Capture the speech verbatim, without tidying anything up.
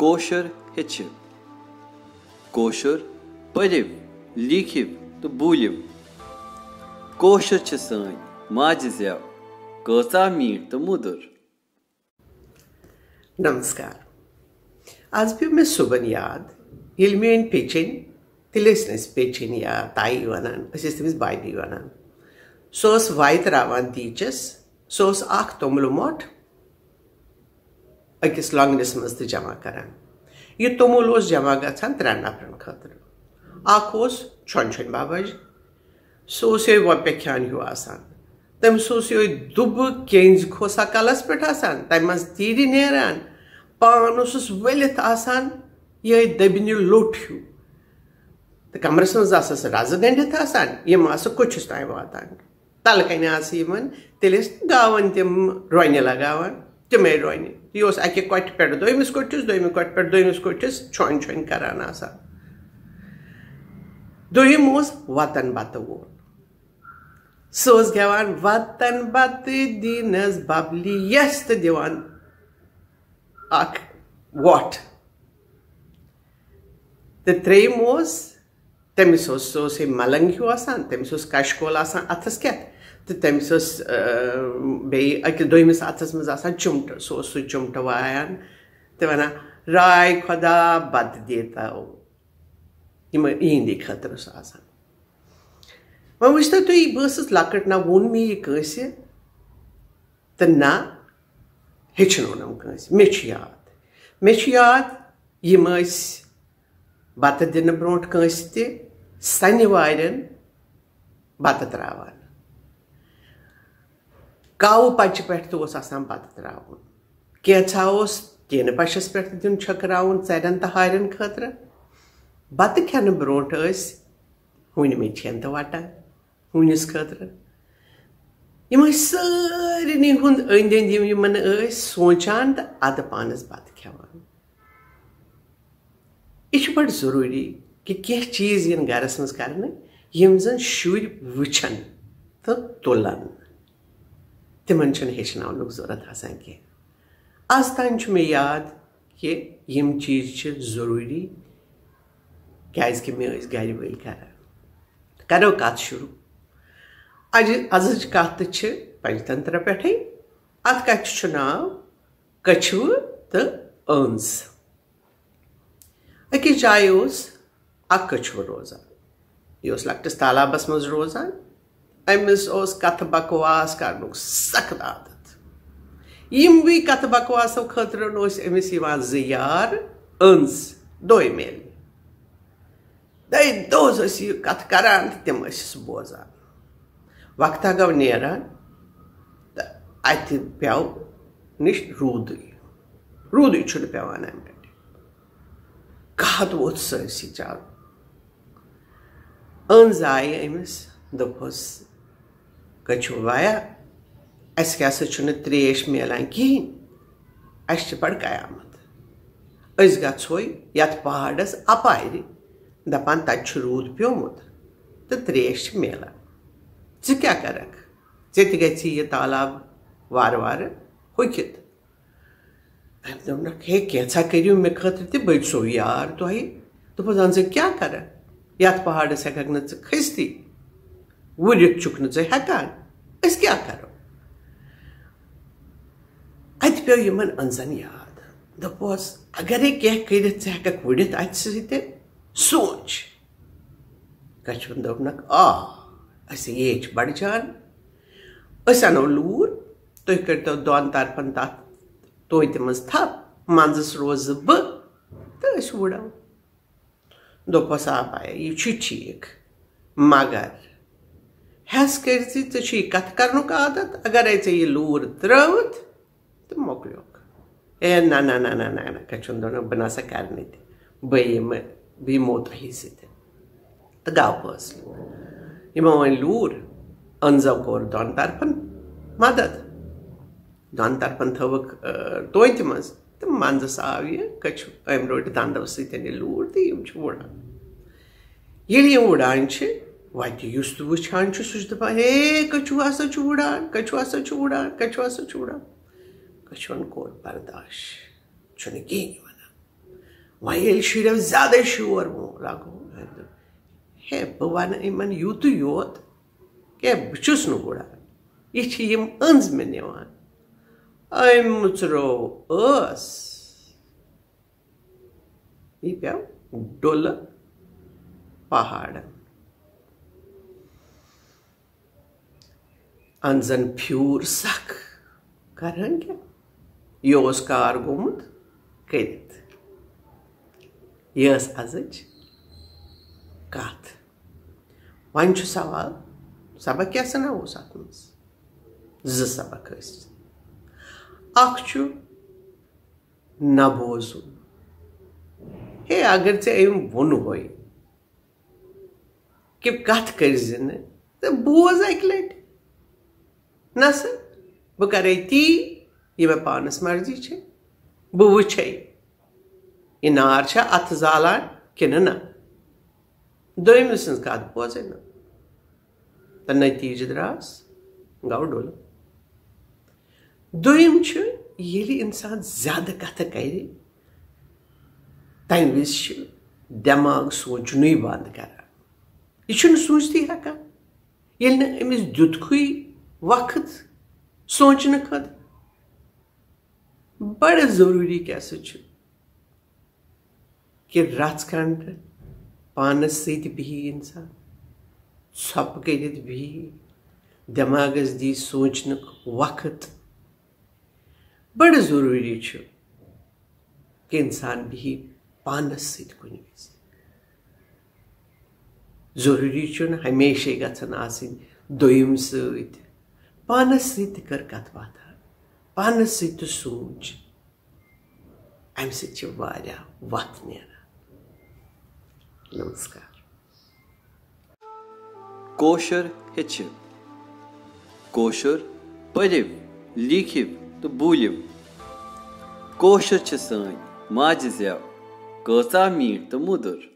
کٲشُر ہیٚچھِو۔ کٲشُر پٔرِو، لیٖکھِو تہٕ بوٗلِو۔ کٲشُر چھِ سٲنۍ ماجہِ زٮ۪و، کۭژاہ میٖٹھ تہٕ مٔدٕر۔ نمسکار۔ آز پیوٚو مےٚ صُبحن یاد، ییٚلہِ میٲنۍ پیٚچِنۍ، تیٚلہِ ٲسۍ نہٕ أسۍ پیٚچِنۍ یا تایہِ وَنان، أسۍ ٲسۍ تٔمِس بابی وَنان۔ سۄ ٲس وَے ترٛاوان دیٖچَس، سۄ ٲس اَکھ توٚملہٕ مۄٹھ أکِس لۄنٛگنِس منٛز تہٕ جمع کَران۔ یہِ توٚمُل اوس جمع گژھان ترٛٮ۪ن نفرَن خٲطرٕ۔ اَکھ اوس چھۄنہٕ چھۄنہٕ بابا جی، سُہ اوس یِہوٚے وۄپہِ کھیٚن ہیوٗ آسان۔ تٔمِس اوس یِہوٚے دُبہٕ کینزِ کھوسا کلس پٮ۪ٹھ آسان، تَمہِ منٛز تیٖرِ نیران، پان اوسُس ؤلِتھ آسان، یِہوٚے دٔبنہِ لوٚٹ ہیوٗ۔ تہٕ کمرس منٛز آسس رزٕ گٔنڈِتھ آسان، یِم آسہٕ کُٹھِس تام واتان۔ تلہٕ کنہِ آسہٕ یِمن تیٚلہِ ٲسۍ گاون تِم رۄنہِ لگاوان، تِمے رۄنہِ۔ یہِ اوس اکہِ کۄٹھِ پٮ۪ٹھ دوٚیمِس کُٹھِس، دوٚیمہِ کۄٹھِ پٮ۪ٹھ دوٚیمِس کُٹھِس چھۄنۍ چھۄنۍ کران آسان۔ دوٚیِم اوس وطن بتہٕ وول۔ سُہ اوس گٮ۪وان، "وطن بتہٕ دیٖنس ببلی یس"، تہٕ دِوان اکھ وۄٹھ۔ تہٕ ترٛیٚیِم اوس، تٔمِس اوس، سُہ اوس ہے ملنگ ہیوٗ آسان، تٔمِس اوس کشکول آسان اتھس کٮ۪تھ، تہٕ تٔمِس اوس، آ، بیٚیہِ أکِس دوٚیمِس اتھس منٛز آسان چُمٹہٕ۔ سُہ اوس سُہ چُمٹہٕ وایان تہٕ ونان، "راے خدا بد دیتا ہو"۔ یِم یِہِنٛدی خٲطرٕ اوس آسان۔ وۄنۍ وٕچھتو تُہۍ، بہٕ ٲسٕس لۄکٕٹ، نہ ووٚن مےٚ یہِ کٲنٛسہِ تہٕ نہ ہیٚچھنوونم کٲنٛسہِ۔ مےٚ چھُ یاد، مےٚ چھُ یاد، یِم ٲسۍ بتہٕ دِنہٕ برونٛٹھ کٲنٛسہِ تہِ سنہِ وارٮ۪ن بتہٕ ترٛاوان۔ کاوٕ پچہِ پٮ۪ٹھ تہِ اوس آسان بتہٕ ترٛاوُن۔ کینٛژھا اوس ٹیٖنہٕ پشس پٮ۪ٹھ تہِ دیُن چھٔکراوُن ژرٮ۪ن تہٕ ہارٮ۪ن خٲطرٕ۔ بتہٕ کھٮ۪نہٕ برونٛٹھ ٲسۍ ہُنۍ مِٹھٮ۪ن تہٕ وٹان ہُنِس خٲطرٕ۔ یِم ٲسۍ سارنٕے ہُنٛد أنٛدۍ أنٛدۍ یِم یِمن ٲسۍ سونٛچان تہٕ ادٕ پانس بتہٕ کھٮ۪وان۔ یہِ چھُ بڑٕ ضروٗری کہِ کینٛہہ چیٖز یِن گرس منٛز کرنہٕ، یِم زن شُرۍ وٕچھن تہٕ تُلن۔ تِمن چھُنہٕ ہیٚچھناونُک ضروٗرت آسان کینٛہہ۔ از تام چھُ مےٚ یاد کہِ یِم چیٖز چھِ ضروٗری، کیازِ کہِ مےٚ ٲسۍ گرِ وٲلۍ کران۔ کرو کتھ شروٗع۔ اجہِ-، ازٕچ کتھ تہِ چھِ پنچتنترا پٮ۪ٹھٕے۔ اتھ کتھِ چھُ ناو کچھوٕ تہٕ أنز۔ أکِس جایہِ اوس اکھ کچھوٕ روزان۔ یہِ اوس لۄکٹِس تالابس منٛز روزان۔ أمِس اوس کتھٕ بکواس کرنُک سخت عادت۔ یِموٕے کتھٕ بکواسو خٲطرٕ ٲسۍ أمِس یِوان زٕ یار أنز دوٚیہِ میلہِ۔ دۄیہِ دۄہس ٲسۍ یہِ کتھٕ کران تہٕ تِم ٲسِس بوزان۔ وقتہ گوٚو نیران تہٕ اتہِ پیوٚو نِش روٗدٕے۔ روٗدٕے چھُنہٕ پیوان امہِ لٹہِ۔ قحط ووٚتھ سٲرسٕے چارو۔ أنٛز آیہِ أمِس، دوٚپہَس، "کٔچھو بایا، اَسہِ کیٛاہ سا چھُنہٕ ترٛیش میلان کِہیٖنۍ؟ اَسہِ چھِ بَڑٕ قیامت۔ أسۍ گژھو یَتھ پہاڑَس اَپارِ، دَپان تَتہِ چھُ روٗد پیوٚمُت تہٕ ترٛیش چھِ میلان۔ ژٕ کیٛاہ کَرَکھ؟ ژےٚ تہِ گژھی یہِ تالاب وارٕ وارٕ ہوٚکھِتھ۔" أمۍ دوٚپنَکھ، "ہے، کینٛژھا کٔرِو مےٚ خٲطرٕ تہِ، بہٕ چھُسو یار تۄہہِ۔" دوٚپُس، "اَہَن ژٕ کیٛاہ کَرَکھ؟ یَتھ پہاڑَس ہٮ۪کَکھ نہٕ ژٕ کھٔستی۔ وُرِتھ چھُکھ نہٕ ژٕ ہٮ۪کان۔ أسۍ کیٛاہ کَرو؟" اَتہِ پیوٚو یِمَن أنٛزَن یاد۔ دوٚپُس، "اَگَرے کینٛہہ کٔرِتھ ژٕ ہٮ۪کَکھ وُرِتھ اَتہِ سۭتۍ، سونٛچ۔" کَچھوَن دوٚپنَکھ، "آ، اَسہِ یے چھِ بَڑٕ جان۔ أسۍ اَنو لوٗر، تُہۍ کٔرۍتو دۄن طرفَن تَتھ توتہِ منٛز تھپھ، منٛزَس روزٕ بہٕ تہٕ أسۍ وُڑو۔" دوٚپُس، "آ بایا، یہِ چھُ ٹھیٖک، مگر ہٮ۪س کٔرۍ زِ ژےٚ چھُے کَتھٕ کَرنُک عادت، اَگَرے ژےٚ یہِ لوٗر ترٛٲوٕتھ تہٕ مۄکلیوکھ۔" "اے نہ، نہ، نہ، نہ، نہ، نہ، کَچھوَن دوٚپنَکھ، بہٕ نہ سا کَرٕ نہٕ تہِ، بہٕ یِمہٕ، بہٕ یِمو تۄہی سۭتۍ۔" تہٕ گوٚو فٲصلہٕ۔ یِمو أنۍ لوٗر، أنٛزو کوٚر دۄن طرفَن مدد۔ دۄن طرفن تھٲوٕکھ، آ، توتہِ منٛز تہٕ منٛزس آو یہِ کٔچھو، أمۍ رٔٹ دندو سۭتۍ یہِ لوٗر تہٕ یِم چھِ وُڑان۔ ییٚلہِ یِم وُڑان چھِ، وتہِ یُس تہِ وٕچھان چھُ، سُہ چھُ دپان، "ہے، کٔچھو ہسا چھُ وُڑان، کٔچھو ہسا چھُ وُڑان، کٔچھو ہسا چھُ وُڑان۔" کٔچھوَن کوٚر برداش، چھُنہٕ کِہیٖنۍ وَنان۔ وۄنۍ ییٚلہِ شُرٮ۪و زیادَے شور ووٚن، لگوو، ہے، بہٕ وَنہٕ یِمَن یوٗتٕے یوت، کینٛہہ، بہٕ چھُس نہٕ گُڑان۔ یہِ چھِ یِم أنٛز مےٚ نِوان۔ أمۍ مُژرو ٲس۔ یہِ پیوٚو ڈُلہٕ پہاڑن۔ انزن پھیوٗر سکھ۔ کرہن کیٛاہ؟ یہِ اوس کار گوٚمُت کٔرِتھ۔ یہِ ٲس ازٕچ کتھ۔ وۄنۍ چھُ سوال، سبق کیٛاہ سنا اوس اتھ منٛز؟ زٕ سبق ٲسۍ۔ اکھ چھُ نہ بوزُن۔ ہے، اگر ژےٚ أمۍ ووٚنہوے کہِ کتھ کٔرۍ زِ نہٕ، تہٕ بوز اکہِ لٹہِ۔ نہ سا، بہٕ کرے تی، یہِ مےٚ پانس مرضی چھے۔ بہٕ وٕچھے، یہِ نار چھا اتھٕ زالان کِنہٕ نہ۔ دوٚیمہِ سٕنٛز کتھ بوزے نہٕ۔ تہٕ نتیجہٕ دراس گوٚو ڈُلہٕ۔ دوٚیِم چھُ، ییٚلہِ اِنسان زیادٕ کتھٕ کرِ، تمہِ وِزِ چھُ دٮ۪ماغ سونٛچنُے بنٛد کران۔ یہِ چھُنہٕ سوٗنٛچتھٕے ہٮ۪کان، ییٚلہِ نہٕ أمِس دیُتکھٕے وقت سونٛچنہٕ خٲطرٕ۔ بڑٕ ضروٗری کیٛاہ سا چھُ کہِ رژھ کھنڈ پانس سۭتۍ بِہی اِنسان، ژھۄپہٕ کٔرِتھ بِہی، دٮ۪ماغس دی سونٛچنُک وقت۔ بڑٕ ضروٗری چھُ کہِ اِنسان بِہی پانس سۭتۍ کُنہِ وِزِ۔ ضروٗری چھُنہٕ ہمیشے گژھان آسٕنۍ دوٚیِم سۭتۍ۔ پانس سۭتۍ تہِ کر کتھ باتھا، پانس سۭتۍ تہِ سونٛچ۔ امہِ سۭتۍ چھِ واریاہ وتھ نیران۔ نمسکار۔ کٲشُر ہیٚچھِو، کٲشُر پٔرِو، لیکھِو تہٕ بوٗلِو۔ کٲشُر چھِ سٲنۍ ماجہِ زٮ۪و، کۭژاہ میٖٹھ تہٕ مٔدٕر۔